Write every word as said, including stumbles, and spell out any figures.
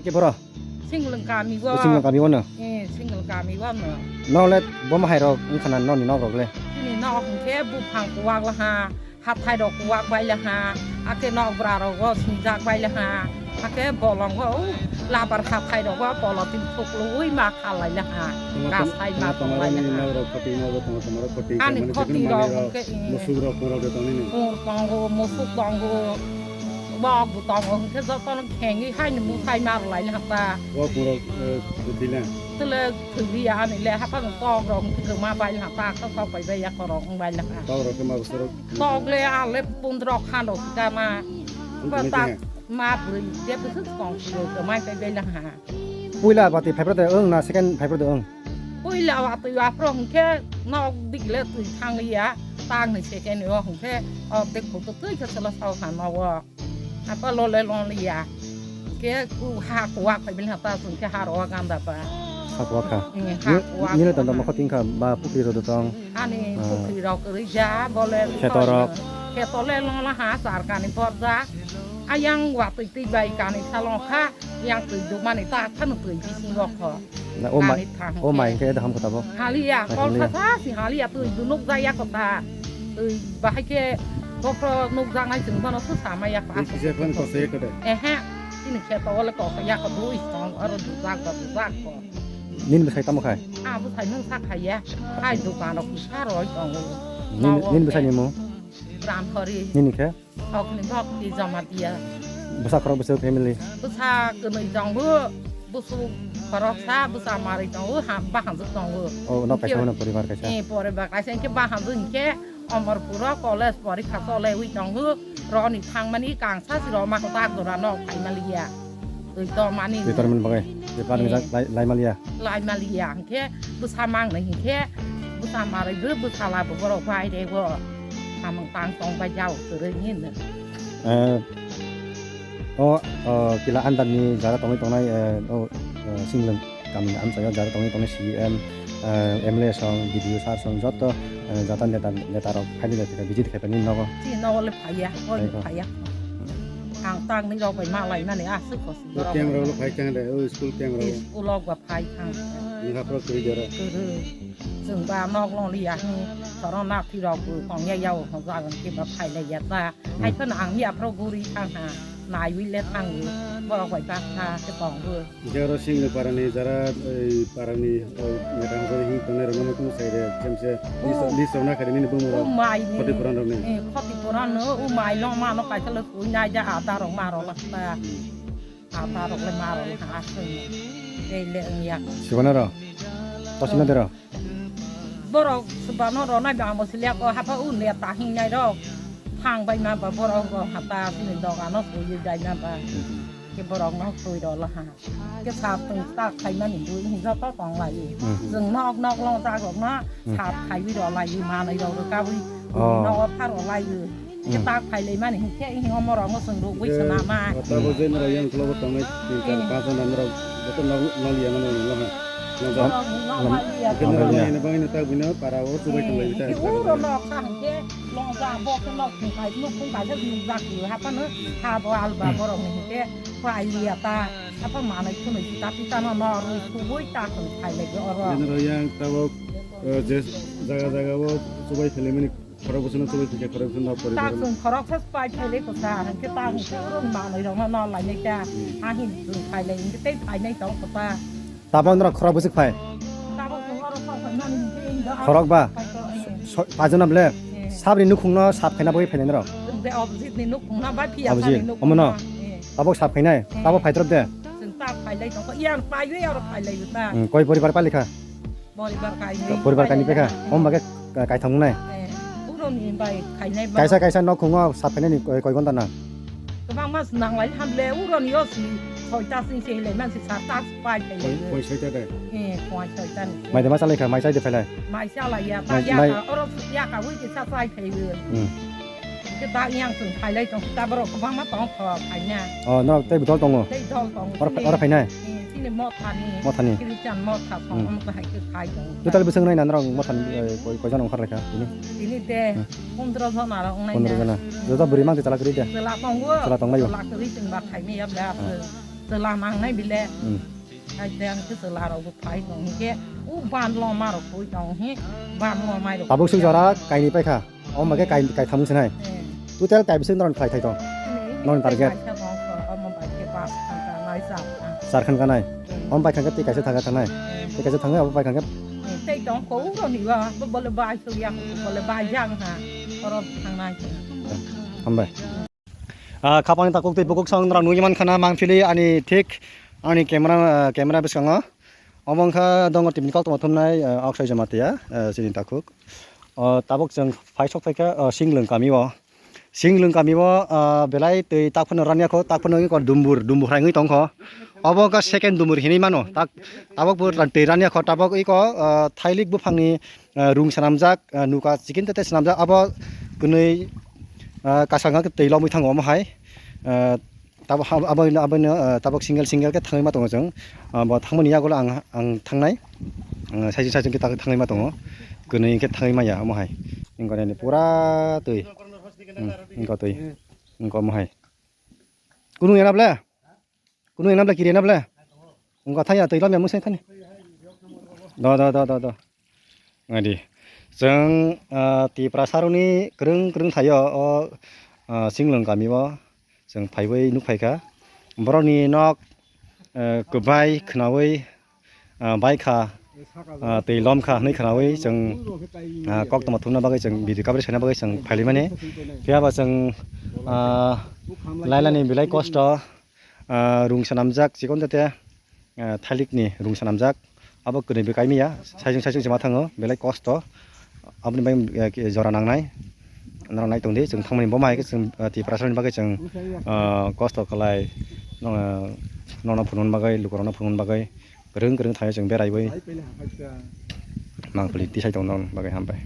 Ke boro? Singlwng kami o. Singlwng kami o no? Eh, Singlwng kami o no. Nole bo mahai rok wngkha na noni nok rok le? Chini nok hwnkhe buphang kuwak laha, hathai rok kuwak bai laha, ake nok bwra rogo singjak bai laha, ake bolongo labar hathai rogo polotin thuklwi ma khalai laha. Gas hai ma tonglai laha. Ani khoti rok hwnkhe, eh, musuk rok, murok rok tongo. Tongo, musuk tongo. Bok bo tongo, hwnkhe jotono khengwi haino musai ma rwlai laha ta. Bok murok, eh, thwila. Tele thwiliya ani le, haphang tok rok hwnkhe kwma bai laha ta, kok bai bai ya korok wng bai laha. Tok rok khe ma bwsarok? Tok le, a le pundro khan rok hwnkha ma. Pundro tak khe? Ma bwrwi de bwswk tong kwmai bai bai laha. Puila bati phaibrode wng na second phaibrode wng? Puila watwi waphro hwnkhe nok dik le twi thangliya, tangni second o hwnkhe ordek photo twi khe chwla sao ha nogo. Apa lole longliya. Ke ku ha kuwak phai bil hata sung ke ha ro ganda pa. Ha kuwak kha. Hmm, ha kuwak. Nini tanda mokho tingkha ba pukri ro tong. Ani pukri rok rija bole. Kheto rok. Kheto le longla ha sar kani porja. Ayang watwi twi bai kani salong kha. Yang twi duk mani ta khanu twi bising rok kho. Na o mai, o mai khe da ham kota bo. Haliya, kol kha sa si haliya twi dunuk jaya kota. Twi bahai khe bokro nuk janai chwng bono su sama ya kha. Twi kisa phano kosa ya kota. Ehe, ini khe to ole kosa ya ko dui song aro dujak ba dujak ko. Nin bwsai tamo khai? A bwsai nung sa khai ya. Hai dukan rok kisa roi tongo. Nin bwsai ni mo? Ram hori. Nini khe? Okni bok ti joma dia. Bwsa khorok bwswk family? Bwsa kwnwi tongo, bwswk khoroksa, bwsa marwi tongo, ha, bahanjwk tongo. O, nok kaisa hwnwi poribar kaisa? Eh, poribar kaisa, hinkhe bahanjwk hinkhe Omorpuro college porikha cholewi tongo, roni thangmani kangsa si roma kwtak jora nok phaimaliya. Twi to mani. Twi to mani bagwi. Twi to mani lai, lai maliya. Lai maliya hwnkhe bwsa mangnai hwnkhe bwsa marwi bw bwsala bo borok bai rego. Samung tang tong bai jao kwrwi hin. Eh, o, o, kila andar ni jara tongwi tongnai, eh, o, eh, Singlwng kami ni amchaio jara tongwi tongnai C E M, eh, M L A song, B D O sir song joto, eh, jata neta, neta rok phaidi jai kha visit khai phani nogo. Chini nogo le phaiya, oi phaiya. Ang tang ni rok bai malai mani aswk kos. O camera ulo phai thang de, o school camera o. School o ba phai thang. Nokha pro kwrwi jora. Kwrwi. Chwng ba nok long liya hi, soro nathi rok bo tong ya yao ho jagan ke ba phai lai ya ta. Hai phano ang ya pro guri thang ha. Nai wi le thang wi. Borok bai ba kha ke tong bo. Jora sing le parani jara, ei parani, o, neta hojai hi tongnai rok no kung sai de, jemse list, list rok na kha de nini bumung rok. O mai ni. Khoti puran rok ni. Eh, khoti puran no, o mai long ma no kaisa le sui nai ja ada rok ma rok la ta. Ata rok le ma rok le ha aswng. Tei le wng ya. Sibana ro. Tosina de ro. Borok sibano ro nai ba amo siliya ko hapha un le ta hing nai ro. Thang bai ma ba borok ro hata sini dogano sui dai ma ba. Ke borok no sui ro la ha. Ke sa tung ta khai mani bui hing joto tong lai. Jwng nok nok long ta rok no sa khai wi ro lai ma nai ro ka wi. Nok pha ro lai. Hingke tak phailaimani hingke hing omorokno chwng rwgwi swnama. Tabuk je norok yang ukulok tongnai tin char panch jona norok joto nol, nol ya mano nol ha. Nol ha. Nol ha. Hingke norok nol ya ni bagwino tak bini para o chubai tonglai ta. Hingke uro nok sa hingke longja bo ke nok thung kai nuk thung kai se nuk jak ha pano ha bo alba borok ni hingke pai ya ta apa manai khunui ta pita no norok rwgwi ta chwng phailai oro. Je norok yang tabuk Eh, je jaga jaga o chubai phailai mani khorok bwswkno chubai phikha khorok bwswkno poribar. Tak chwng khorok khe chubai phailai kwsa, hwnkhe tak hwnkhe oro manwi rokno nol lainai ta. Hmm. Ahin chwng phailai hwnkhe tei phainai tong kwsa. Tabok norok khorok bwswk phai? Tabok chwng oro sok phaimani hwnkhe ino. Khorok ba? Phai to, eh. So-, pajana ble? Eh. Sabri nukhungno sap khaina bagwi phainai norok? Chwng de Abhijit ni nukhungno ba phiya Abhijit, sani nukhungno. Omono? Eh. Tabok sap khainai? Eh. Tabok phaitrop de? Chwng tak phailai tong kha. Yang paiwi oro phailai ta. Hmm, koi poribar palikha? Poribar kainwi. Poribar kainwi pekha. Omo bagwi ka-, kaithang wngnai. Eh, uroni bai khainai ba. Kaisa kaisa nok khungo sap khainani koi, koi gonta nang? Kwbangma se nanglai hamle uroni o si soita sing se hilai man si sat ta pai phai. Koi, koi soita de? Eh, koi soita ni. Mai de ma chalai kha, mai chai de phailai? Mai chalai ya, ta mai, ya mai. Ka, oro ya ka wi ki sa chai phai wi. Hmm. Ke ta yang sung phailai tong, ta borok kwbangma tong kho phaina. Oh, norok tei bwtol tongo? Tei dol tongo. Oro phai-, oro phainai? Eh, chini mothani. Mothani? Christian motha song, hmm, omo hai khe phai tongo. Total bwswk nai na norok mothani, eh, koi, koi jon ongkhar lai kha tini? Tini te, hmm, pondro jon aro wngnai na. Pondro jona. Joto bwrwi mang te chwla kwrwi de? Chwla tongo. Chwla tong laio? Chwla kwrwi chwng ba phaimaya bwla aswk. Hmm. Chwla nangnai bile. Hmm. Ai tei ang khe chwla rok bo phai tong hinkhe, u ban loma rok koi tong hi, ban lomai rok. Tabuk suk jora kaini paikha. Om bai khe kai, kai thamung sinai. Eh. Total kai bising noron khlai thai tong. Noron target. Kaisa tong, omo bai khe bas thangka nai sa. Sar khan kanai. Hmm. Om bai khan khe tei kaisa thangka thangnai. Hmm. Tei kaisa thangnai abo bai khan khe. Hmm, tei tong ko u roni ba, bo bole bai so ya, bole bai jang ha. Oro thangnai. Hambai. Ah, khapangni takhuk tei bukhuk song norok nugwi mankha na mangpili ani thik ani camera, ah, camera bwskango. Omo wngkha Dongor T V ni koktwma thumnai, ah, Aksai Jamatia, ah, chini takhuk. O tabuk chwng phai sok phaikha, ah, Singlwng kami o. Singlwng kami o, ah, belai twi tak phano ranya kho, tak phano iko dumbur, dumbur hai wngwi tongkho. Obo wngkha second dumbur hinwi mano. Tak, tabuk bo twi ranya kho, tabuk iko, ah, thailik buphangni ah, rung swnamjak, ah, nuka chikin tete swnamjak, abo kwnwi, ah, kasanga twi lomwi thango omo hai. Ah, tabo ha-, abo, abo, ah, tabok single, single khe thangwi ma tongo chwng. Ah, bo thangmani yagulo ang, ang thangnai. Ah, saising, saising khe thangwi ma tongo. Kwnwi khe thangwi maya omo hai. Wngkha nini pura twi. Hmm, wngkha twi. Wngkha omo hai. Kunu yana ble? Kunu ena ble kiri ena ble. Wngkha thaya twi lamya musai thani. Do, do, do, do, do. Ngadi. Chwng, ah, Tiprasarokni kwrwng kwrwng thaio o, ah, Singlwng kami o chwng phaiwi nuk phaikha. Borokni nok, eh, kwbai khwnawi, ah, baikha, ah, twi lomkha hwnwi khwnawi chwng, ah, koktwma thumna bagwi chwng video coverage khaina bagwi chwng phailaimani. Phiyaba chwng, ah, lailani belai kosto. Ah, rung swnamjak chikon tete, ah, thailikni rung swnamjak. Abo kwnwi bwkha mia, saisung saisung se ma thango, belai kosto. Aboni bagwi, ah, jora nangnai. Norok nai tongdi, chwng thangmani bo ma hai khe chwng, ah, Tiprasarokni bagwi chwng, ah, kosto khlai, ah, nono phunukna bagwi, lukurokno phunukna bagwi, kwrwng kwrwng thaio chwng beraiwi. Mangpili tisai tongna bagwi hambai.